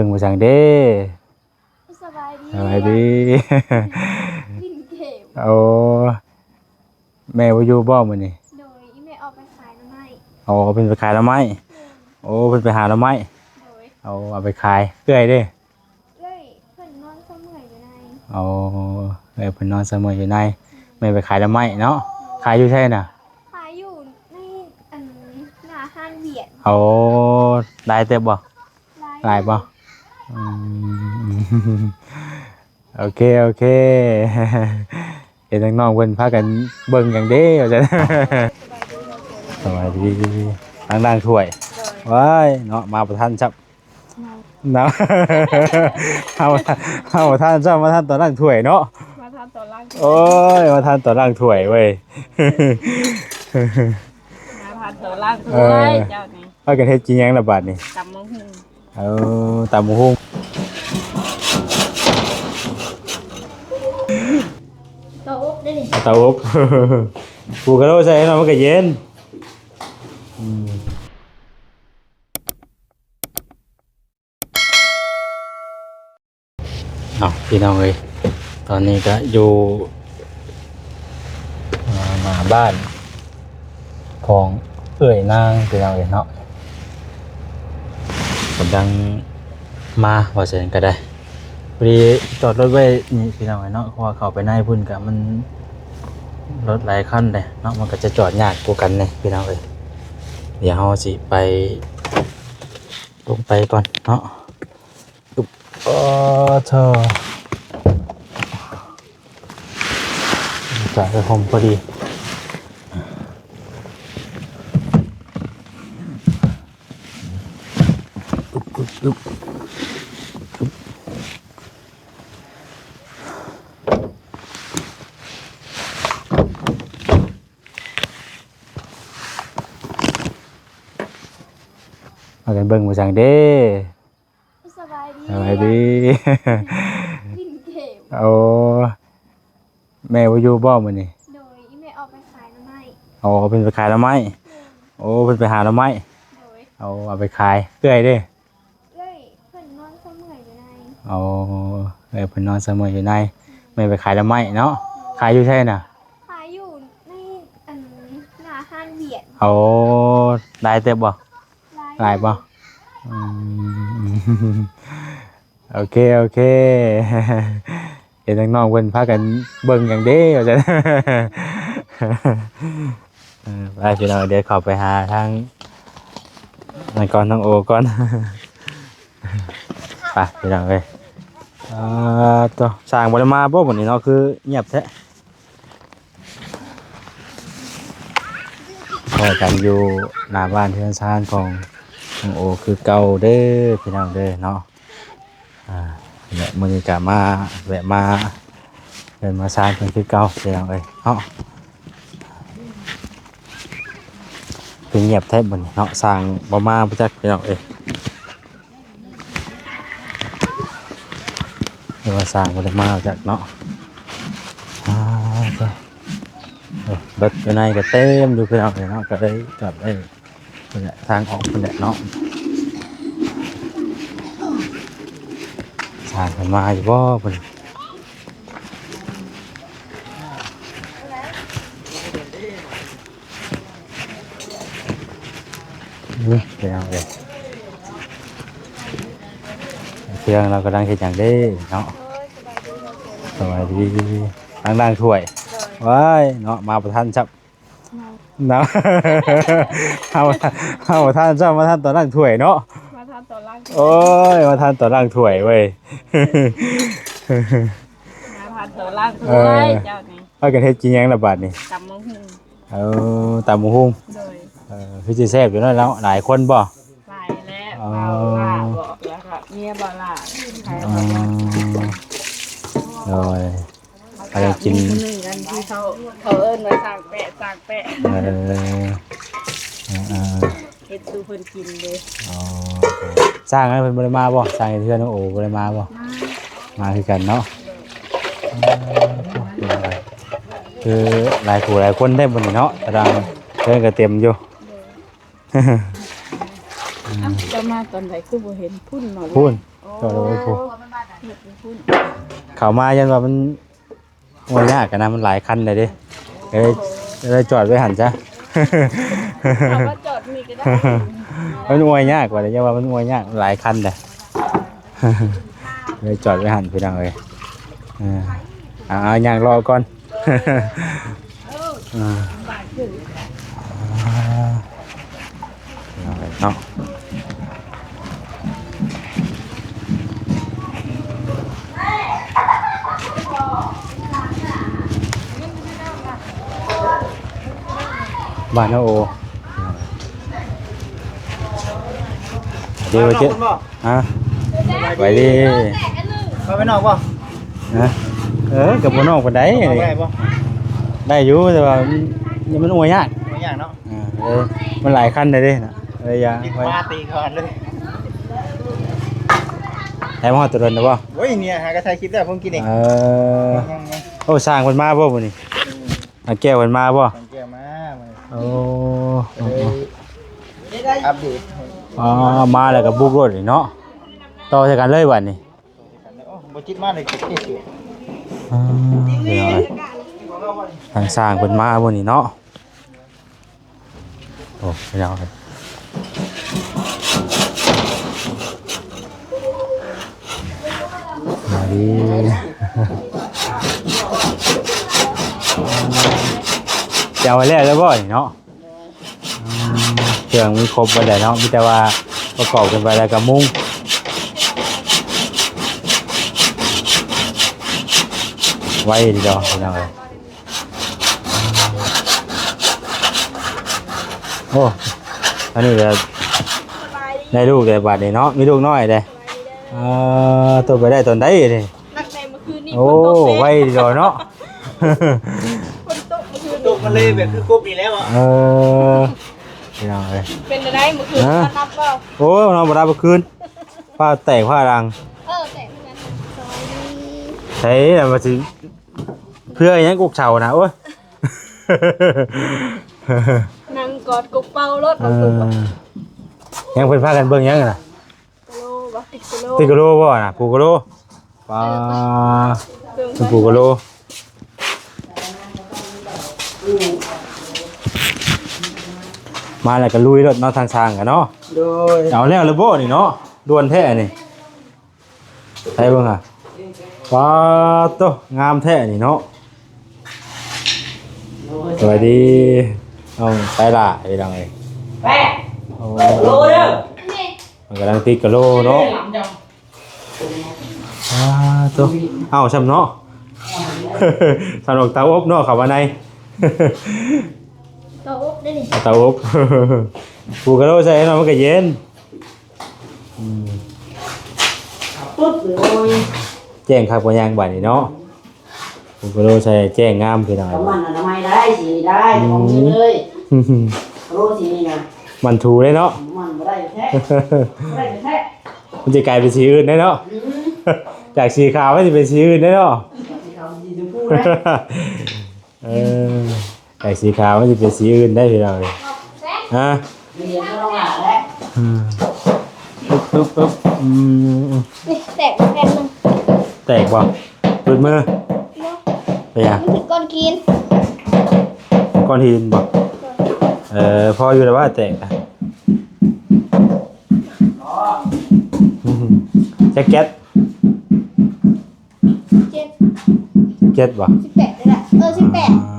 ງມາຈັ່ງເດ້? ສະບາຍດີ. ສະບາຍດີ. ຫຼິ້ນເກມ. ໂອ້ ແມ່ບໍ່ຢູ່ບໍ່ມື້ນີ້? ໂດຍ ອີແມ່ອອກໄປຂາຍໜໍ່ໄມ້. ອໍ ເພິ່ນໄປຂາຍໜໍ່ໄມ້. ແມ່ນ. ໂອ້ ເພິ່ນໄປຫາໜໍ່ໄມ້. ໂດຍ. ເອົາ ເອົາໄປຂາຍ. ເອື້ອຍເດ້? ເອື້ອຍເພິ່ນນອນເຊົາເມື່ອຍຢູ່ໃນ. ອໍ ເອື້ອຍເພິ່ນນອນເຊົາເມື່ອຍຢູ່ໃນ. ແມ່ນ. ແມ່ໄປຂາຍໜໍ່ໄມ້ເນາະ. ໂດຍ. ຂາຍຢູ່ໃສນະ? ຂາຍຢູ່ໃນ ອັນ ໜ້າຮ້ານວຽດ. ໂອ້ ຫຼາຍເຕີບບໍ່? ຫຼາຍ ຫຼາຍບໍ່? ອືມ ໂອເຄ ໂອເຄ ເຫັນນ້ອງໆເພິ່ນພາກັນເບິ່ງຫຍັງເດ້ວ່າຊັ້ນ. ສະບາຍດີ ສະບາຍດີ ລ້າງຖ້ວຍ. ໂດຍ. ວ້າຍເນາະ ມາບໍ່ທັນຊ້ຳ. ເນາະ ເຮົາ ເຮົາບໍ່ທັນຊ້ຳ ມາທັນຕອນລ້າງຖ້ວຍເນາະ. ມາທັນຕອນລ້າງຖ້ວຍ. ໂອ້ຍ ມາທັນຕອນລ້າງຖ້ວຍເວີ້ຍ. ມາທັນຕອນລ້າງຖ້ວຍ. ເອີ ເຈົ້ານີ້ ພາກັນເຮັດກິນຫຍັງລະບາດນີ້? ຕຳບັກຫຸ່ງ. ເອີ ຕຳບັກຫຸ່ງ. ເຕົາອົບເດ້ນີ້ ເຕົາອົບ. ປູກະໂລໃສ່ເນາະ ມັນກະເຢັນ. ອືມ. ເອົາ ພີ່ນ້ອງເອີຍ ຕອນນີ້ກະຢູ່ ອ່າ ໜ້າບ້ານຂອງເອື້ອຍນາງ ພີ່ນ້ອງເອີຍເນາະ ກຳລັງມາ ວ່າຊັ້ນກະໄດ້. ພໍດີຈອດລົດໄວ້ນີ້ ພີ່ນ້ອງເອີຍເນາະ ເພາະວ່າເຂົ້າໄປໃນພຸ້ນກະມັນ ລົດຫຼາຍຄັນເດ້ເນາະ ມັນກະຈະຈອດຍາກກວ່າກັນແດ່ ພີ່ນ້ອງເອີຍ. ດຽວເຮົາຊິໄປ ລົງໄປກ່ອນເນາະ. ອຶບ ໂອ້ໂທ້ ກະໄດ້ຮົ່ມພໍດີ. ອຶບ ອຶບ ອຶບ ອຶບ. ພາກັນເບິ່ງບໍ່ຈັ່ງເດ້. ສະບາຍດີ. ສະບາຍດີ. ຫຼິ້ນເກມ. ໂອ້ ແມ່ບໍ່ຢູ່ບໍ່ມື້ນີ້? ໂດຍ ອີແມ່ອອກໄປຂາຍໜໍ່ໄມ້. ອໍ ເພິ່ນໄປຂາຍໜໍ່ໄມ້. ແມ່ນ. ໂອ້ ເພິ່ນໄປຫາໜໍ່ໄມ້. ໂດຍ. ເອົາ ເອົາໄປຂາຍ. ເອື້ອຍເດ້? ເອື້ອຍເພິ່ນນອນເຊົາເມື່ອຍຢູ່ໃນ. ອໍ ເອື້ອຍເພິ່ນນອນເຊົາເມື່ອຍຢູ່ໃນ. ແມ່ໄປຂາຍໜໍ່ໄມ້ເນາະ. ໂດຍ. ຂາຍຢູ່ໃສນະ? ຂາຍຢູ່ໃນ ອັນ ໜ້າຮ້ານວຽດ. ໂອ້ ຫຼາຍເຕີບບໍ່? ຫຼາຍ ຫຼາຍບໍ່? ອືມ ໂອເຄ ໂອເຄ ເຫັນນ້ອງໆເພິ່ນພາກັນເບິ່ງຫຍັງເດ້ວ່າຊັ້ນ. ເອີ ໄປພີ່ນ້ອງ ດຽວເຂົ້າໄປຫາທາງນັ້ນກ່ອນ ທາງໂອກ່ອນ. ໄປພີ່ນ້ອງເອີຍ. ອ່າ ໂຕ ຊ່າງບໍ່ໄດ້ມາບໍ່ມື້ນີ້ເນາະ ຄືງຽບແທ້? ພໍ້ກັນຢູ່ໜ້າບ້ານເຮືອນຊານຂອງນ້ອງໂອຄືເກົ່າເດີພີ່ນ້ອງເດີເນາະ. ອ່າ ແລະ ມື້ນີ້ກະມາ ແວະມາເຮືອນມາຊານເພິ່ນຄືເກົ່າພີ່ນ້ອງເອີຍເນາະ. ຄືງຽບແທ້ມື້ນີ້ເນາະ ຊ່າງບໍ່ມາບໍ່ຈັກພີ່ນ້ອງເອີຍ. ຫຼືວ່າຊ່າງບໍ່ໄດ້ມາຈັກເນາະ. ອ່າ ໂຕ ເອີ ລົດຢູ່ໃນກໍເຕັມຢູ່ພີ່ນ້ອງເອີຍເນາະ ກໍເລີຍຈອດໄວ້ພຸ້ນແຫຼະ ທາງອອກພຸ້ນແຫຼະເນາະ. ຊ່າງເພິ່ນມາຢູ່ບໍ່ພຸ້ນ? ນີ້ພີ່ນ້ອງເອີຍ ເຄື່ອງລາວກຳລັງເຮັດຫຍັງເດ້ເນາະ. ສະບາຍດີ ລ້າງຖ້ວຍ. ໂດຍ. ວ້າຍເນາະ ມາບໍ່ທັນຊ້ຳເນາະ. ເຮົາ ເຮົາບໍ່ທັນຊ້ຳ ມາທັນຕອນລ້າງຖ້ວຍເນາະ. ມາທັນຕອນລ້າງຖ້ວຍ. ໂອ້ຍ ມາທັນຕອນລ້າງຖ້ວຍເວີ້ຍ. ມາທັນຕອນລ້າງຖ້ວຍ. ເອີ ເຈົ້ານີ້ ພາກັນເຮັດກິນຫຍັງລະບາດນີ້? ຕຳບັກຫຸ່ງ. ເອີ ຕຳບັກຫຸ່ງ. ໂດຍ. ເອີ ຄືຊິແຊບຢູ່ເນາະ ຫຼາຍຄົນບໍ່? ຫຼາຍແລ້ວ. ອໍ ບ່າວຫຼ້າບໍ ແລ້ວກໍເມຍບ່າວຫຼ້າ. ອໍ ໂດຍ. ເຂົາຢາກກິນ ມີຜູ້ໜຶ່ງອັນທີ່ເຂົາ ເຂົາເອີ້ນວ່າສ້າງແປະ ສ້າງແປະ. ເອີ ເອີ ເອີ ເຮັດສູ່ເພິ່ນກິນເດ້. ອໍ ຊ່າງນັ້ນເພິ່ນບໍ່ໄດ້ມາບໍ່? ຊ່າງເຮັດເຮືອນນ້ອງໂອບໍ່ໄດ້ມາບໍ່? ມາ ມາຄືກັນເນາະ. ຄືຫຼາຍຜູ້ຫຼາຍຄົນໄດ້ມື້ນີ້ເນາະ ຕາດາງເຮືອນກໍເຕັມຢູ່. ໂດຍ. ເອົ້າ ເຈົ້າມາຕອນໃດຄືບໍ່ເຫັນ? ພຸ້ນເນາະ. ພຸ້ນ. ຈອດໄວ້ພຸ້ນ ເຂົ້າມາຢ້ານວ່າມັນ ໂອ້ຍ ຍາກຫັ້ນນະ ມັນຫຼາຍຄັນແລ້ວເດ້ ເອີ ເລີຍຈອດໄວ້ຫັ້ນຊະ ເຂົາວ່າຈອດນີ້ກໍໄດ້ ມັນໂອ້ຍຍາກວ່າ ຢ່າວ່າມັນໂອ້ຍຍາກ ຫຼາຍຄັນແຫຼະ ເລີຍຈອດໄວ້ຫັ້ນພີ່ນ້ອງເອີຍ ເອີ ເອົາໆ ຍ່າງເລາະກ່ອນ ອ່າ ເນາະ ບ້ານເຮົາໂອ ເດ ເຈົ້າ ຮະ ໄປດີ ເຂົ້າໄປນອກບໍ່? ຮະ ເອີ ກໍບໍ່ນອກປານໃດ ໄດ້ບໍ່? ໄດ້ຢູ່ ແຕ່ວ່າມັນ ມັນໂອ້ຍຍາກ ໂອ້ຍຍາກເນາະ ອ່າ ເອີ ມັນຫຼາຍຄັນເດ້ ເລີຍຢາກໄວ້ ມາຕີກ່ອນເລີຍ ໄດ້ມາຮອດຕົວດົນແລ້ວບໍ່? ໂອ້ຍ ເນຍ ຫາກໍຖ່າຍຄລິບແລ້ວ ເພິ່ງກິນເອງ ເອີ ໂອ້ ຊ່າງເພິ່ນມາບໍ່ມື້ນີ້? ອືມ ອ່າ ແກ້ວເພິ່ນມາບໍ່? ແກ້ວມາມື້ນີ້ ໂອ້ ເອີ ອັບເດດ ອໍ ມາແລ້ວກໍບຸກໂລດນີ້ເນາະ ຕໍ່ໃສ່ກັນເລີຍບັດນີ້ ໂອ້ ບໍ່ຈິດມາເລີຍ ເກັບເສຍ ອ່າ ເປັນຫຍັງ ທາງຊ່າງເພິ່ນມາມື້ນີ້ເນາະ ໂອ້ ເປັນຫຍັງ ມາດີ ຈະເອົາໃຫ້ແລ້ວແລ້ວບໍ່ນີ້ເນາະ? ເຄື່ອງມີຄົບເບິດແຫຼະເນາະ ມີແຕ່ວ່າປະກອບກັນໄປແລ້ວກໍມຸງ ໄວດີດອກພີ່ນ້ອງເອີຍ ໂອ້ ອັນນີ້ກໍໄດ້ລູກແລ້ວບາດນີ້ເນາະ ມີລູກນ້ອຍເດ້ ເອີ ຕົກໄປໄດ້ຕອນໃດນີ້? ນັບແຕ່ມື້ຄືນນີ້ ໂອ້ ຝົນຕົກເດ້ ໄວດີດອກເນາະ ຝົນຕົກມື້ຄືນ ຕົກມາເລີຍ ແບບຄືກົບນີ້ແລ້ວ ເອີ ພີ່ນ້ອງເອີຍ ເປັນຈັ່ງໃດມື້ຄືນ ຮະ ນອນຫຼັບບໍ່? ໂອ້ຍ ນອນບໍ່ຫຼັບມື້ຄືນ ຟ້າແຕກຟ້າດັງ ເອີ ແຕກຄືກັນ ໃສລະວ່າຊິເພື່ອຫຍັງກົກເສົານະ ໂອ້ຍ ນັ່ງກອດກົກເປົ່າໂລດ ເອີ ບາງຄົນວ່າ ຫຍັງເພິ່ນພາກັນເບິ່ງຫຍັງນະ? ໂກໂລບໍ່ ຕິດໂກໂລ ຕິດໂກໂລບໍ່ນະ? ປູໂກໂລ ປາ ເອີ ເປັນປູໂກໂລ ມາແລ້ວກໍລຸຍໂລດເນາະ ທາງຊ່າງກໍເນາະ ໂດຍ ເອົາແລ້ວລະບໍ່ນີ້ເນາະ ດ່ວນແທ້ນີ້ ໃສ່ເບິ່ງຫາ ປາໂຕ ງາມແທ້ນີ້ເນາະ ສະບາຍດີ ນ້ອງໄຊລະ ພີ່ນ້ອງເອີຍ ໂອ້ ໂລເດີ ມັນກຳລັງຕິດກະໂຫຼເນາະ ອາ ໂຕ ເອົາຊ້ຳເນາະ ສະໜອກເຕົາອົບເນາະ ເຂົ້າມາໃນ ເຕົາອົບເດ້ນີ້ ເຕົາອົບ ປູກະໂຫຼໃສ່ເນາະ ມັນກະເຢັນ ອືມ ປຶບເລີຍ ແຈ້ງຄັກບໍ່ຍັງບາດນີ້ເນາະ ປູກະໂຫຼໃສ່ແຈ້ງງາມພີ່ນ້ອງ ກະໝັ່ນອະນາໄມໄດ້ ສີນີ້ໄດ້ ອືມ ຂອງນີ້ເລີຍ ກະໂຫຼສີນີ້ນະ ໝັ່ນຖູໄດ້ເນາະ ໝັ່ນບໍ່ໄດ້ແທ້ ບໍ່ໄດ້ແທ້ ມັນຈະກາຍເປັນສີອື່ນໄດ້ເນາະ ອືມ ຈາກສີຂາວມັນຊິເປັນສີອື່ນໄດ້ເນາະ ຈາກສີຂາວເປັນສີຊົມພູໄດ້ ເອີ ຈາກສີຂາວມັນຊິເປັນສີອື່ນໄດ້ພີ່ນ້ອງເອີຍ ຮະ ເປັນຫຍັງກໍຕ້ອງຫຼາຍແຫຼະ ອືມ ປຶບ ປຶບ ປຶບ ອືມ ນີ້ແຕກແຜ່ນໜຶ່ງ ແຕກບໍ່? ຫຼຸດມື? ບໍ່ ເປັນຫຍັງ? ມັນຖືກກ້ອນຫີນ ກ້ອນຫີນບໍ່? ເອີ ພໍຢູ່ແລ້ວວ່າແຕກນະ ຈັກແກັດ? ເຈັດ ເຈັດບໍ່? ສິບແປດນີ້ແຫຼະ ເອີ ສິບແປດ ອ່າ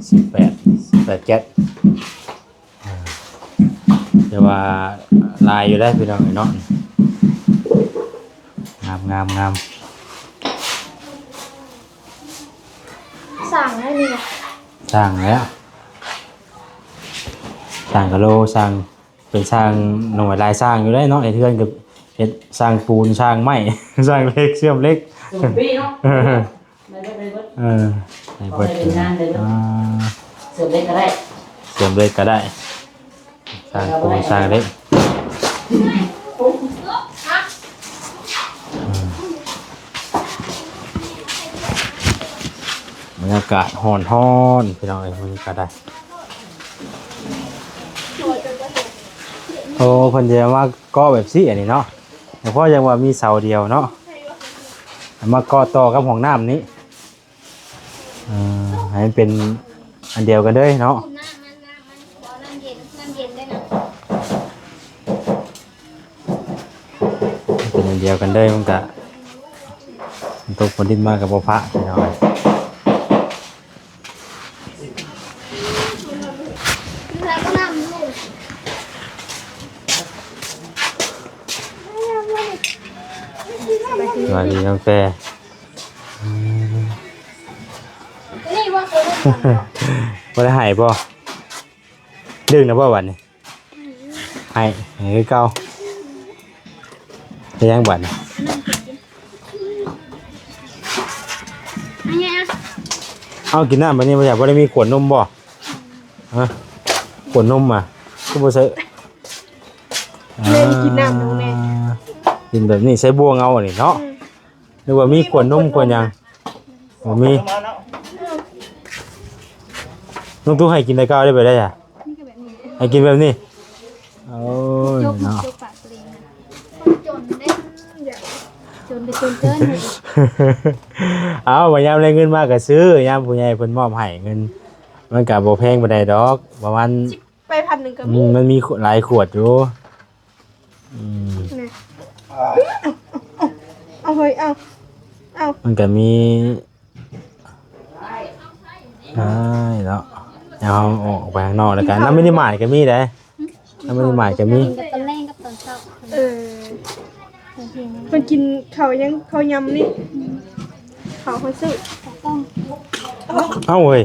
ສິບແປດ ສິບແປດແກັດ ອ່າ ແຕ່ວ່າຫຼາຍຢູ່ເດ້ພີ່ນ້ອງເອີຍເນາະ ງາມ ງາມ ງາມ ສ້າງແລ້ວນີ້ນະ ສ້າງແລ້ວ ສ້າງກະໂຫຼ ສ້າງ ເປັນຊ່າງໜ່ວຍລາຍຊ່າງຢູ່ເດ້ເນາະ ເຮັດເຮືອນກໍເຮັດຊ່າງປູນ ຊ່າງໄມ້ ຊ່າງເຫຼັກ ເຊື່ອມເຫຼັກ ເປັນປີເນາະ ໄດ້ເບິດ ໄດ້ເບິດ ເອີ ໄດ້ເບິດ ເຮັດເປັນງານໄດ້ເບິດ ອ່າ ເສີມເຫຼັກກໍໄດ້ ເສີມເຫຼັກກໍໄດ້ ຊ່າງປູນ ຊ່າງເຫຼັກ ເອີ ບັນຍາກາດຮ້ອນໆ ພີ່ນ້ອງເອີຍ ມັນກໍໄດ້ ໂອ້ ເພິ່ນຈະມາເກາະແບບຊີ້ ອັນນີ້ເນາະ ສະເພາະຍັງວ່າມີເສົາດຽວເນາະ ເອົາມາເກາະຕໍ່ກັບຫ້ອງນ້ຳນີ້ ເອີ ໃຫ້ມັນເປັນອັນດຽວກັນເລີຍເນາະ ເປັນອັນດຽວກັນເລີຍ ມັນກະ ມັນຕົກຝົນດິນມາກະບໍ່ພະ ພີ່ນ້ອງ. ສະບາຍດີນ້ອງແຟ ບໍ່ໄດ້ໃຫ້ບໍ່? ດຶງນະບໍ່ບັດນີ້? ໃຫ້ ໃຫ້ຄືເກົ່າ. ເຮັດຫຍັງບັດນີ້? ເອົາ ກິນນ້ຳບັດນີ້ ບໍ່ຢາກ ບໍ່ໄດ້ມີຂວດນົມບໍ່? ຮະ? ຂວດນົມອະ ຄືບໍ່ໃສ່? ແມ່ນ ກິນນ້ຳນຳແມ່ ກິນແບບນີ້ ໃສ່ບ່ວງເອົາອັນນີ້ເນາະ. ອືມ ຫຼືວ່າມີຂວດນົມຂວດຫຍັງ? ບໍ່ມີ. ນ້ອງຕູ້ໃຫ້ກິນແຕ່ເກົ່າໄດ້ ແບບໃດອະ? ໃຫ້ກິນແບບນີ້. ໂອ້ຍເນາະ ເອົາ ວ່າຍາມໄດ້ເງິນມາກະຊື້ ຍາມຜູ້ໃຫຍ່ເພິ່ນມອບໃຫ້ເງິນ ມັນກະບໍ່ແພງປານໃດດອກ ປະມານ ໄປພັນໜຶ່ງກໍມີ ອືມ ມັນມີຫຼາຍຂວດຢູ່. ອືມ ນີ້ ເອົາ ເອົາ ເອົາ ເຮີ້ຍ ເອົາ ເອົາ ມັນກະມີ ອ້າຍເນາະ ເຮົາອອກໄປຂ້າງນອກແລ້ວກະ ນ້ຳມິນິມາດກະມີເດ້ ນ້ຳມິນິມາດກະມີ ກິນກັບຕອນແລງກັບຕອນເຊົ້າ ເອີ ເພິ່ນກິນເຂົ້າຫຍັງ ເຂົ້າຍຳນີ້ ເຂົ້າເຮົາຊື້ ເອົາເຮີ້ຍ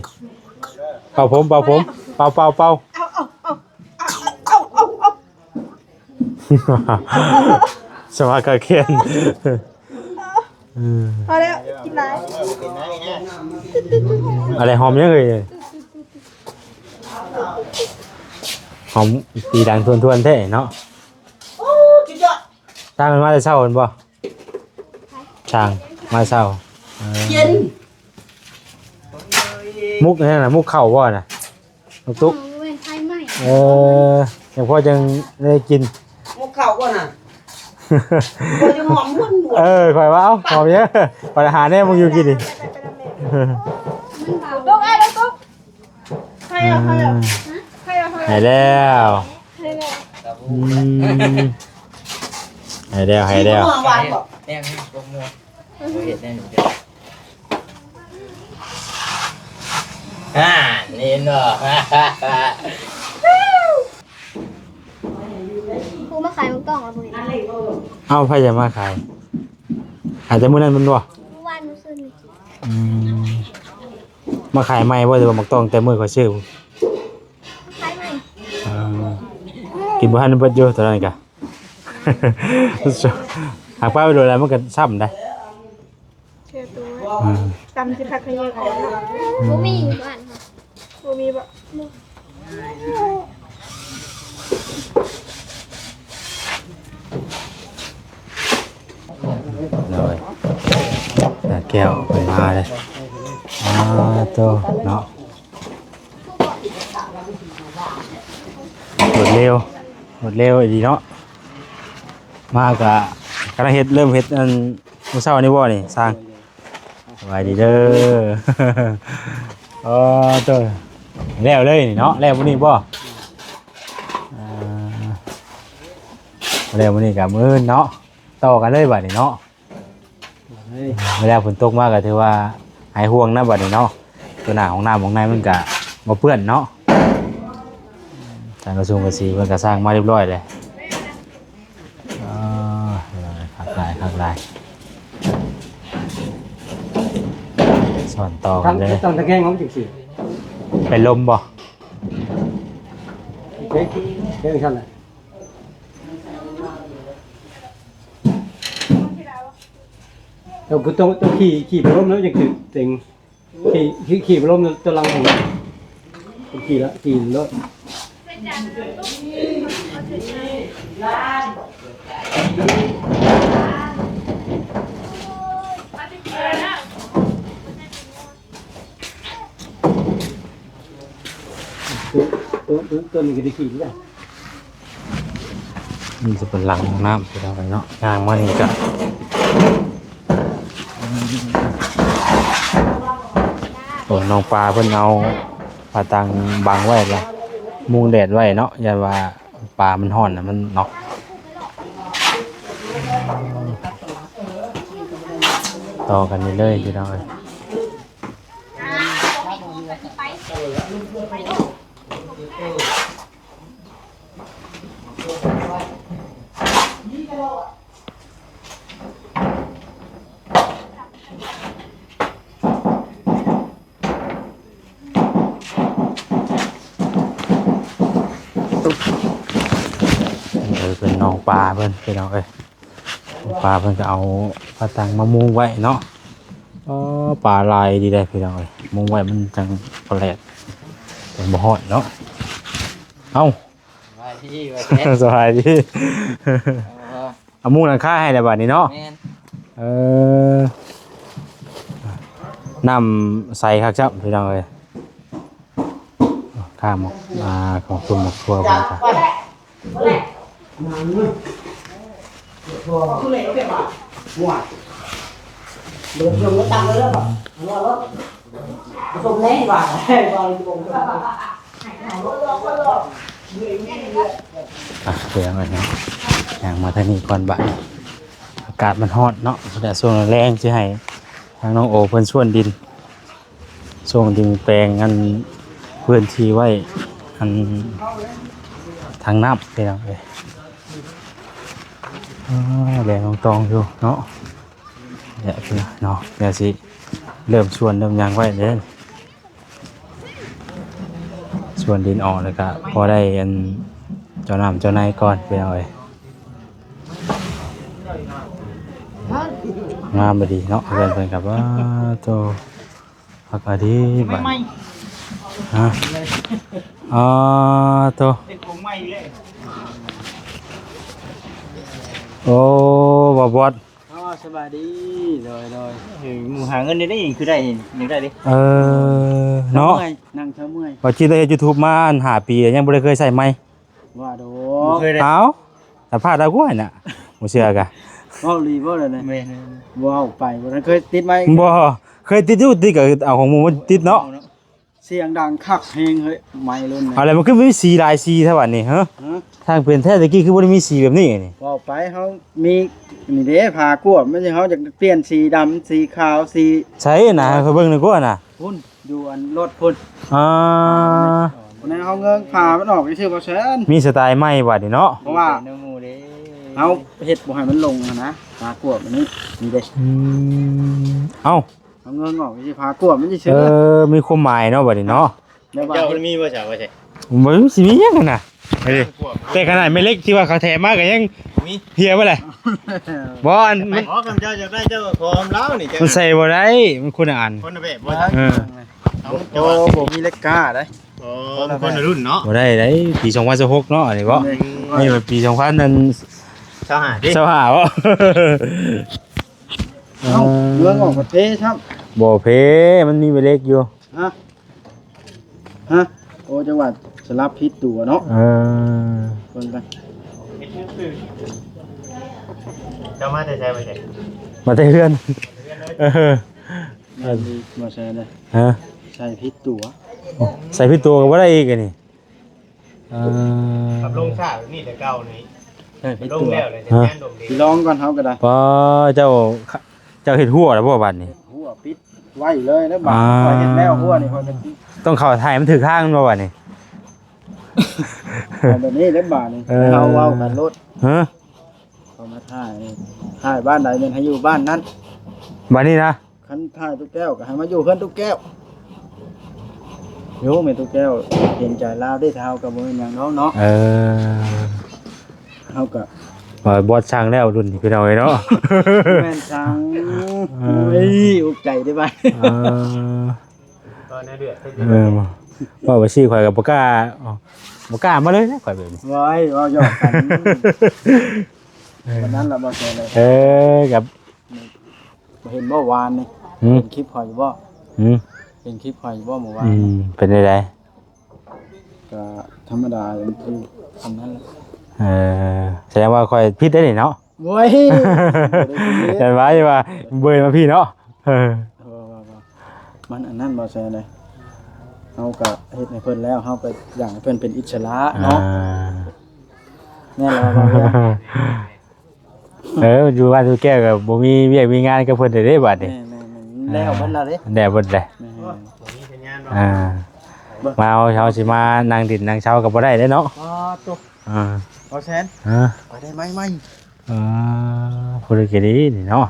ເປົ່າຜົມ ເປົ່າຜົມ ເປົ່າ ເປົ່າ ເປົ່າ ເອົາ ເອົາ ເອົາ ເອົາ ເອົາ ສະມາກະແຄນ ເອີ ພໍແລ້ວ ກິນຫຼາຍ ອະໄລຫອມຫຍັງເອີຍ? ຫອມຕີດັງທວນໆແທ້ເນາະ. ໂອ້ ສຸດຍອດ ຊ່າງມັນມາແຕ່ເຊົ້າແມ່ນບໍ່? ຊ່າງມາເຊົ້າ ເອີ ເຢັນ ມຸກນັ້ນນະ ມຸກເຂົ້າບໍ່ນະ? ລູກຕຸກ ເອີ ເອີ ຈັ່ງພໍຈັ່ງໄດ້ກິນ ໝົກເຂົ້າກ່ອນນະ ຂ້ອຍຈະຫອມມ່ວນໆ ເອີ ຂ້ອຍວ່າ ເອົ້າ ຫອມເຍາະ ຂ້ອຍຫາແນວມຶງຢູ່ກິນນີ້ ໄປໆໆ ລູກເອີຍ ລູກຕຸກ ໃຫ້ເອົາ ໃຫ້ເອົາ ໃຫ້ເອົາ ໃຫ້ແລ້ວ ໃຫ້ແລ້ວ ອືມ ໃຫ້ແລ້ວ ໃຫ້ແລ້ວ ກິນບໍ່ ຫວານບໍ່ ແນວນີ້ບໍ່ມົວ ບໍ່ເຮັດແນວນີ້ເດີ ອ່າ ນີ້ເນາະ ຜູ້ມາຂາຍໝາກຕ້ອງລະບໍ່ເຫັນ ເອົ້າ ໃຜຈະມາຂາຍ ຂາຍແຕ່ມື້ນັ້ນແມ່ນບໍ່? ມື້ວານມື້ຊືນນີ້ ອືມ ມາຂາຍໃໝ່ບໍ່ ຫຼືວ່າໝາກຕ້ອງແຕ່ມື້ຂ້ອຍຊື້ ຂາຍໃໝ່ ເອີ ກິນບໍ່ທັນເບິດຢູ່ຕອນນັ້ນກະ ຫາກປາໄວ້ໂດນແລ້ວມັນກະຊ້ຳໄດ໋. ເທື່ອໂຕ ອືມ ຕຳຊິຜັກຂະແຍງອອກເນາະ ອືມ ບໍ່ມີຢູ່ບ້ານ ບໍ່ມີບໍ່? ໂດຍ ຕາແກ້ວເພິ່ນມາເລີຍ ອ່າ ໂຕເນາະ. ລວດເລັວ ລວດເລັວອີ່ຫຼີເນາະ ມາກະກຳລັງເຮັດ ເລີ່ມເຮັດອັນມື້ເຊົ້ານີ້ບໍ່ນີ້ຊ່າງ? ສະບາຍດີເດີ ອໍ ໂຕ ແລ້ວເລີຍນີ້ເນາະ ແລ້ວມື້ນີ້ບໍ່? ອ່າ ແລ້ວມື້ນີ້ກະມື້ອື່ນເນາະ ຕໍ່ກັນເລີຍບາດນີ້ເນາະ. ເວລາຝົນຕົກມາກໍຖືວ່າຫາຍຫ່ວງນະບັດນີ້ເນາະ ຕົວໜ້າຫ້ອງນ້ຳຫ້ອງໃນມັນກະບໍ່ເປື້ອນເນາະ ສັງກະສຸງກະສີເພິ່ນກະສ້າງມາຮຽບຮ້ອຍແລ້ວ ເອີ ຄັກຫຼາຍ ຄັກຫຼາຍ ສ້ອນຕໍ່ກັນເລີຍ ຕັ້ງຕະແກງເອົາຈັ່ງຊີ້ ເປັນລົມບໍ່? ເຮັດ ເຮັດຈັ່ງຊັ້ນແຫຼະ. ເຈົ້າຄືຕ້ອງ ຕ້ອງຂີ່ ຂີ່ໄປລົມແລ້ວຈັ່ງຖືເຕັງ ຂີ່ ຂີ່ ຂີ່ໄປລົມຕົວຫຼັງພຸ້ນ ຂີ່ລະ ຂີ່ລົດ ຕົວ ຕົວ ຕົວນີ້ກໍໄດ້ຂີ່ຄືກັນ. ນີ້ຈະເປັນຫຼັງຫ້ອງນ້ຳ ພີ່ນ້ອງເອີຍເນາະ. ຍ່າງມານີ້ກະ ໂອ້ ນ້ອງປາເພິ່ນເອົາຜ້າຕັ່ງບັງໄວ້ລະ ມຸງແດດໄວ້ເນາະ ຢ້ານວ່າປາມັນຮ້ອນນະ ມັນເນາະ. ຕໍ່ກັນນີ້ເລີຍ ພີ່ນ້ອງເອີຍ. ເອີ ເປັນນ້ອງປາເພິ່ນ ພີ່ນ້ອງເອີຍ. ປ້າເພິ່ນກໍເອົາຜ້າຕັ່ງມາມຸງໄວ້ເນາະ. ອໍ ປາຫຼາຍດີເດ້ພີ່ນ້ອງເອີຍ ມຸງໄວ້ມັນຈັ່ງບໍ່ແລດ ມັນບໍ່ຮ້ອນເນາະ. ເອົ້າ ສະບາຍດີ ສະບາຍດີ. ເອີ ເອົາມຸງຫຼັງຄາໃຫ້ແລ້ວບາດນີ້ເນາະ. ແມ່ນ ເອີ ນ້ຳໃສຄັກຈ້ຳພີ່ນ້ອງເອີຍ. ຂ້າໝາກ ອ່າ ຂອງຕົ້ນໝາກຖົ່ວເພິ່ນກໍ ອ່ະ ເປັນຫຍັງເນາະ ຍ່າງມາທາງນີ້ກ່ອນບາດ. ອາກາດມັນຮ້ອນເນາະ ແຕ່ຊ່ວງແລງຊິໃຫ້ທາງນ້ອງໂອເພິ່ນສວນດິນ ຊ່ວງດິນແປງອັນພື້ນທີ່ໄວ້ ອັນທາງນ້ຳ ພີ່ນ້ອງເອີຍ. ອ່າ ແດດອອງຕອງຢູ່ເນາະ ແດດເນາະ. ດຽວຊິເລີ່ມສວນເລີ່ມຫຍັງໄວ້ເດ້ ສວນດິນອອກ ແລ້ວກະພໍໄດ້ອັນເຈົ້ານ້ຳເຈົ້າໃນກ່ອນ ພີ່ນ້ອງເອີຍ. ງາມອີ່ຫຼີເນາະ ເຮືອນເພິ່ນກໍ ອ້າ ໂຕ ຄັກອີ່ຫຼີບາດ ຮະ ອ້າ ໂຕ ໂອ້ ບ່າວບອດ ອໍ ສະບາຍດີ. ໂດຍ ໂດຍ ເອີ ໝູ່ຫາເງິນໄດ້ ຄືໄດ້ ຍັງໄດ້ເດ້ ເອີ ເນາະ ນັ່ງເຊົາເມື່ອຍ ວ່າຈິດໄດ້ເຮັດຢູທູບມາ ອັນ ຫ້າປີ ຍັງບໍ່ໄດ້ເຄີຍໃຊ້ໄມ. ວ່າໂດ ບໍ່ເຄີຍເດ້ ເອົ້າ ສຳພາດເອົາກວ່ານະ ບໍ່ເຊື່ອກະ ເວົ້າອີ່ຫຼີບໍ່ລະນະ. ແມ່ນໆ ເວົ້າໄປ ບໍ່ທັນເຄີຍຕິດໄມ. ບໍ່ ເຄີຍຕິດຢູ່ ຕິດກໍເອົາຂອງໝູ່ມາຕິດເນາະ. ສຽງດັງຄັກແຮງເຮີ້ຍ ໄມລຸ້ນນະ. ເອົາແລ້ວ ມັນຄືມີສີຫຼາຍສີແທ້ບາດນີ້ ຮະ ຮະ ຊ່າງເປັນແທ້ ແຕ່ກີ້ຄືບໍ່ໄດ້ມີສີແບບນີ້ນີ້. ເວົ້າໄປ ເຮົາມີນີ້ເດ້ ຜ້າກວມ ມັນ ເຮົາຢາກປ່ຽນສີດຳ ສີຂາວ ສີ ໃສນະ ເອີ ຂ້ອຍເບິ່ງໜ້ອຍກວ່ານະ ພຸ້ນ ຢູ່ອັນລົດພຸ້ນ. ອ່າ ພຸ້ນນະ ເຮົາເງີ້ຍຜ້າມັນອອກຊື່ໆ ບໍ່ແຊນ ມີສະໄຕໃໝ່ບາດນີ້ເນາະ. ເພາະວ່າເຮົາເຮັດບໍ່ໃຫ້ມັນລົງຫັ້ນນະ ຜ້າກວມອັນນີ້ ນີ້ເດ້. ອືມ ເອົ້າ ເຮົາເງີ້ຍອອກຊື່ໆ ຜ້າກວມມັນຊື່ໆ. ເອີ ມີຄວາມໝາຍເນາະບາດນີ້ເນາະ. ແບບວ່າເຈົ້າມັນມີບໍ່ຊະວ່າຊັ້ນ? ບໍ່ ຊິມີຫຍັງຫັ້ນນະ ເອີ ແຕ່ຂະໜາດແມ່ເຫຼັກທີ່ວ່າເຂົາແຖມມາກໍຍັງມີ ເຫີຍບໍ່ແຫຼະ. ບໍ່ ອັນ ໄປ ມັນ ຂໍຄຳເຈົ້າຢາກໄດ້ ເຈົ້າກໍຂໍນຳລາວນີ້ ເຈົ້າ ມັນໃສ່ບໍ່ໄດ້ ມັນຄົນລະອັນ ຄົນລະແບບບໍ່? ເອີ ເອົາ ໂອ້ ເຈົ້າວ່າ ບໍ່ມີເຫຼັກກ້າເດ້. ອໍ ຄົນລະລຸ້ນເນາະ ບໍ່ໄດ້ໄດ໋ ປີສອງພັນຊາວຫົກເນາະ ອັນນີ້ບໍ່ ນີ້ມັນປີສອງພັນຊາວຫ້າ ຊາວຫ້າບໍ່? ເອົ້າ ເລື່ອງອອກປະເທດຊ້ຳ ບໍ່ເພ ມັນມີແມ່ເຫຼັກຢູ່. ຮະ ຮະ ໂອ້ ຈັງຫວະສະຫຼັບຜິດຕົວເນາະ. ເອີ ເບິ່ງໄປ ເຈົ້າມາແຕ່ໃສມາແຕ່ ມາແຕ່ເຮືອນ. ເອີ ແມ່ນດີ ມາໃສ່ເດ້ ຮະ ໃສ່ຜິດຕົວ ໃສ່ຜິດຕົວກໍບໍ່ໄດ້ອີກອັນນີ້. ເອີ ກັບລົງຊ້າແບບນີ້ແຕ່ເກົ່ານີ້ ໃສ່ຜິດຕົວ ລົງແລ້ວແຫຼະ ຮະ ສັນຍານລົມດີ ຊິລອງກ່ອນເຮົາກໍໄດ້. ປ້າ ເຈົ້າ ເຈົ້າເຮັດຮົ້ວແລ້ວບໍ່ບາດນີ້? ເຮັດຮົ້ວປິດໄວ້ເລີຍແລ້ວບາດ ອ່າ ຂ້ອຍເຮັດແລ້ວຮົ້ວນີ້ ຂ້ອຍກໍຊິ ຕ້ອງເຂົ້າໄຖໃຫ້ມັນຖືກທາງແມ່ນບໍ່ບາດນີ້? ເອົາແບບນີ້ແຫຼະບາດນີ້ ເອີ ເຮົາເວົ້າກັນໂລດ ຮະ ເຂົາມາຖ່າຍ ຖ່າຍບ້ານໃດແມ່ນໃຫ້ຢູ່ບ້ານນັ້ນ ບາດນີ້ນະ. ຄັນຖ່າຍຕູ້ແກ້ວກໍໃຫ້ມາຢູ່ເຮືອນຕູ້ແກ້ວ. ໂຍ ແມ່ຕູ້ແກ້ວເກງໃຈລາວເດ້ ເຮົາກໍບໍ່ແມ່ນຫຍັງດອກເນາະ. ເອີ ເຮົາກໍ ວ່າບອດສັ່ງແລ້ວລຸ້ນນີ້ ພີ່ນ້ອງເອີຍເນາະ. ແມ່ນສັ່ງ ເອີ ໂອ້ຍ ອຸກໃຈເດ້ບາດ. ເອີ ເອີ ເວົ້າໄປຊີ້ ຂ້ອຍກໍບໍ່ກ້າ ບໍ່ກ້າມາເລີຍນະ ຂ້ອຍແບບນີ້. ໂອ້ຍ ເວົ້າຫຍອກກັນ ເອີ ປານນັ້ນລະບໍ່ແຊນເລີຍ. ເອີ ກັບ ບໍ່ເຫັນບໍ່ວານນີ້? ຫືມ? ເຫັນຄລິບຂ້ອຍຢູ່ບໍ່? ຫືມ? ເຫັນຄລິບຂ້ອຍຢູ່ບໍ່ມື້ວານ? ອືມ ເປັນໃດ? ກະທຳມະດາ ຢູ່ສ່ຳນັ້ນແຫຼະ. ເອີ ສະແດງວ່າຂ້ອຍຜິດໄດ້ນີ້ເນາະ. ໂອ້ຍ ແຕ່ວ່າ ວ່າເບີມາພີ້ເນາະ. ເອີ ບໍ່ ບໍ່ ບໍ່ ມັນອັນນັ້ນບໍ່ແຊນເດ້ ເຮົາກະເຮັດໃຫ້ເພິ່ນແລ້ວ ເຮົາກະຢາກໃຫ້ເພິ່ນເປັນອິດສະຫຼະເນາະ. ອ່າ ແມ່ນແລ້ວ ເອີ ຢູ່ບ້ານຢູ່ແກ້ວກໍບໍ່ມີວຽກມີງານກັບເພິ່ນເດ້ບາດນີ້. ແມ່ນໆໆ ແລ້ວເບິດແລ້ວເດ້ ແລ້ວເບິດແລ້ວ. ແມ່ນ ອ່າ ມາເຮົາ ເຮົາຊິມານັ່ງດິນນັ່ງເຊົາກໍບໍ່ໄດ້ເດ້ເນາະ. ອໍ ໂຕ ອ່າ ບໍ່ແຊນ ຮະ ຂ້ອຍໄດ້ໄມ້ໃໝ່. ອ່າ ຜູ້ໃດກໍດີນີ້ເນາະ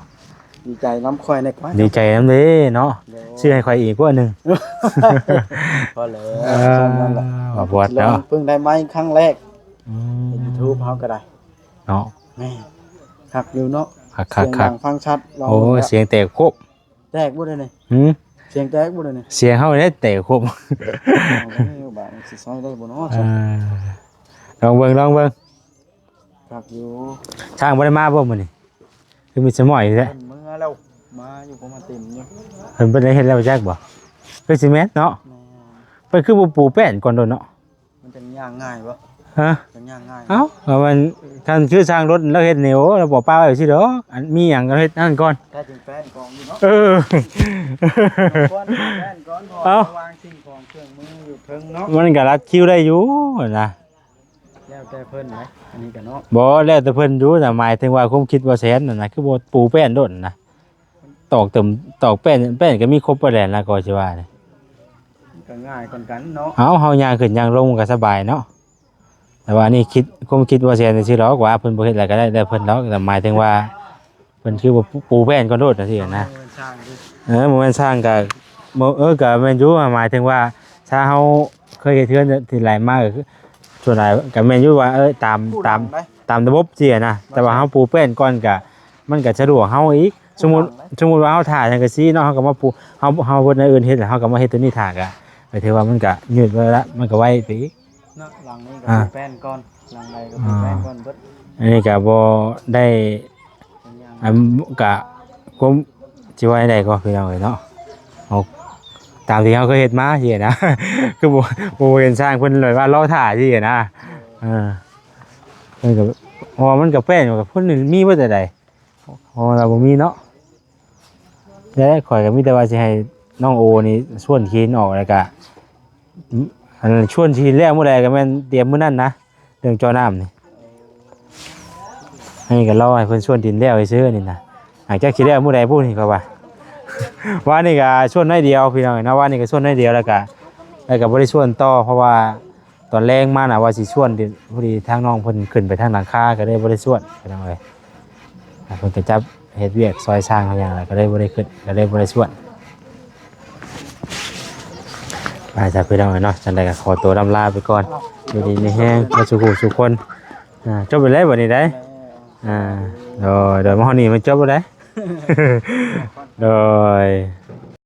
ດີໃຈນຳຂ້ອຍແດ່ກວ່າ ດີໃຈນຳເດ້ເນາະ. ໂດຍ ຊື້ໃຫ້ຂ້ອຍອີກກວ່າໜຶ່ງ. ພໍແລ້ວ ເອີ ສ່ຳນັ້ນແຫຼະ ວ່າບວດເນາະ ເພິ່ງໄດ້ໄມ້ຄັ້ງແລກ. ອືມ ເຮັດຢູທູບເຮົາກໍໄດ້ເນາະ. ແມ່ນ ຄັກຢູ່ເນາະ ຄັກໆໆ ສຽງດັງຟັງຊັດ. ໂອ້ຍ ສຽງແຕກໂຄບ ແຕກບໍ່ໄດ້ນີ້? ຫື? ສຽງແຕກບໍ່ໄດ້ນີ້? ສຽງເຮົານີ້ແຕກໂຄບ. ເອົາແລ້ວ ບາດນີ້ຊິໃຊ້ໄດ້ບໍ່ເນາະ? ເອີ ລອງເບິ່ງ ລອງເບິ່ງ. ຄັກຢູ່. ຊ່າງບໍ່ໄດ້ມາບໍ່ມື້ນີ້? ຄືມີສະໝອຍແທ້. ເພິ່ນເມືອແລ້ວ ມາຢູ່ ເພິ່ນມາເຕັມຢູ່. ເພິ່ນ ເພິ່ນໄດ້ເຮັດແລ້ວຈັກບໍ່? ຄືຊິແມ່ນເນາະ. ແມ່ນ. ເພິ່ນຄືບໍ່ປູແປ້ນກ່ອນໂດນເນາະ? ມັນຈັ່ງຍ່າງງ່າຍບໍ່? ຮະ? ຈັ່ງຍ່າງງ່າຍ. ເອົ້າ ກໍມັນ ຄັນຄືຊ່າງລົດລາວເຮັດນີ້ ໂອ້ ລາວບໍ່ປະໄວ້ຊື່ດອກ ອັນມີຫຍັງກໍເຮັດນັ້ນກ່ອນ. ຖ້າຈຶ່ງແປ້ນກອງຢູ່ເນາະ. ເອີ ຄວນແປ້ນກ່ອນ ເພາະວ່າ ເອົ້າ ວາງສິ່ງຂອງເຄື່ອງມືຢູ່ເທິງເນາະ. ມັນກໍລັດຄິວໄດ້ຢູ່ນະ. ແລ້ວແຕ່ເພິ່ນນະ ອັນນີ້ກໍເນາະ. ບໍ່ ແລ້ວແຕ່ເພິ່ນຢູ່ນະ. ໝາຍເຖິງວ່າຄວາມຄິດບໍ່ແຊນນັ້ນນະ ຄືບໍ່ປູແປ້ນໂດນນະ. ຕອກເຕີມ ຕອກແປ້ນ ແປ້ນກໍມີຄົບປະແດນລະ ກໍຊິວ່ານີ້ ມັນກໍງ່າຍກວ່າກັນເນາະ. ເອົ້າ ເຮົາຍ່າງຂຶ້ນຍ່າງລົງມັນກໍສະບາຍເນາະ. ແຕ່ວ່ານີ້ຄິດ ຄວາມຄິດບໍ່ແຊນຊື່ດອກ ວ່າເພິ່ນບໍ່ເຮັດແລ້ວກໍໄດ້ແລ້ວເພິ່ນດອກ. ແຕ່ໝາຍເຖິງວ່າເພິ່ນຄືບໍ່ປູແປ້ນກ່ອນໂລດຈັ່ງຊີ້ນະ. ເອີ ບໍ່ແມ່ນຊ່າງ ເອີ ບໍ່ແມ່ນຊ່າງກໍ ບໍ່ ເອີ ກໍແມ່ນຢູ່. ໝາຍເຖິງວ່າ ຖ້າເຮົາເຄີຍເຮັດເຮືອນທີ່ຫຼາຍມາ ກໍຄື ສ່ວນຫຼາຍກໍແມ່ນຢູ່ວ່າ ເອີ ຕາມ ຕາມ ຕາມລະບົບຊີ້ນະ. ແຕ່ວ່າເຮົາປູແປ້ນກ່ອນກະ ມັນກະສະດວກເຮົາອີກ. ສົມມຸດ ສົມມຸດວ່າເຮົາຖ້າສັງກະສີເນາະ ເຮົາກໍມາປູ ເຮົາ ເຮົາເຮັດແນວອື່ນເຮັດ ເຮົາກໍມາເຮັດຕົວນີ້ຖ້າ ກະກໍຖືວ່າມັນກະຍືດໄວ້ລະ ມັນກະໄວໄປອີກເນາະ. ຫຼັງນີ້ກໍ ອ່າ ປູແປ້ນກ່ອນ ຫຼັງໃດກໍປູແປ້ນກ່ອນເບິດ. ອັນນີ້ກະບໍ່ໄດ້ ອັນກະຄວາມ ຊິວ່າຈັ່ງໃດກໍພີ່ນ້ອງເອີຍເນາະ ເຮົາ ຕາມທີ່ເຮົາເຄີຍເຮັດມາຊີ້ນະ. ຄືບໍ່ ບໍ່ເຫັນຊ່າງເພິ່ນແບບວ່າລໍຖ້າຊີ້ນະ. ເອີ ເພິ່ນກໍ ເພາະວ່າມັນກໍແປ້ນ ມັນກໍເພິ່ນມີເບິດແຕ່ໃດ ເພາະວ່າບໍ່ມີເນາະ. ແລ້ວຂ້ອຍກໍມີແຕ່ວ່າຊິໃຫ້ນ້ອງໂອນີ້ຊວນຫີນອອກ ແລ້ວກະ ອັນຊວນຫີນແລ້ວມື້ໃດກໍແມ່ນຕຽມມື້ນັ້ນນະ ເລື່ອງເຈາະນ້ຳນີ້. ອັນນີ້ກໍລໍໃຫ້ເພິ່ນຊວນດິນແລ້ວຊື່ໆນີ້ນະ ຫາກຈັກຊິແລ້ວມື້ໃດພຸ້ນນີ້ ເຂົາວ່າ. ວານນີ້ກໍຊວນໜ້ອຍດຽວພີ່ນ້ອງເນາະ ວານນີ້ກໍຊວນໜ້ອຍດຽວ ແລ້ວກະ ແລ້ວກະບໍ່ໄດ້ຊວນຕໍ່ ເພາະວ່າ ຕອນແລງມານະວ່າຊິຊວນ ພໍດີທາງນ້ອງເພິ່ນຂຶ້ນໄປທາງຫຼັງຄາ ກໍເລີຍບໍ່ໄດ້ຊວນພີ່ນ້ອງເອີຍ. ເພິ່ນກໍຈັບເຮັດວຽກຊ່ອຍຊ່າງເຮັດຫຍັງແລ້ວ ກໍເລີຍບໍ່ໄດ້ຂຶ້ນ ກໍເລີຍບໍ່ໄດ້ຊວນ. ໄປຊະພີ່ນ້ອງເອີຍເນາະ ຈັ່ງໃດກໍຂໍຕົວລ່ຳລາໄປກ່ອນ. ຢູ່ດີມີແຮງເບິດສູ່ຜູ້ສູ່ຄົນ. ອ່າ ຈົບໄປແລ້ວບັດນີ້ໄດ໋. ອ່າ ໂດຍ ໂດຍ ມາຮອດນີ້ມັນຈົບແລ້ວໄດ໋. ໂດຍ.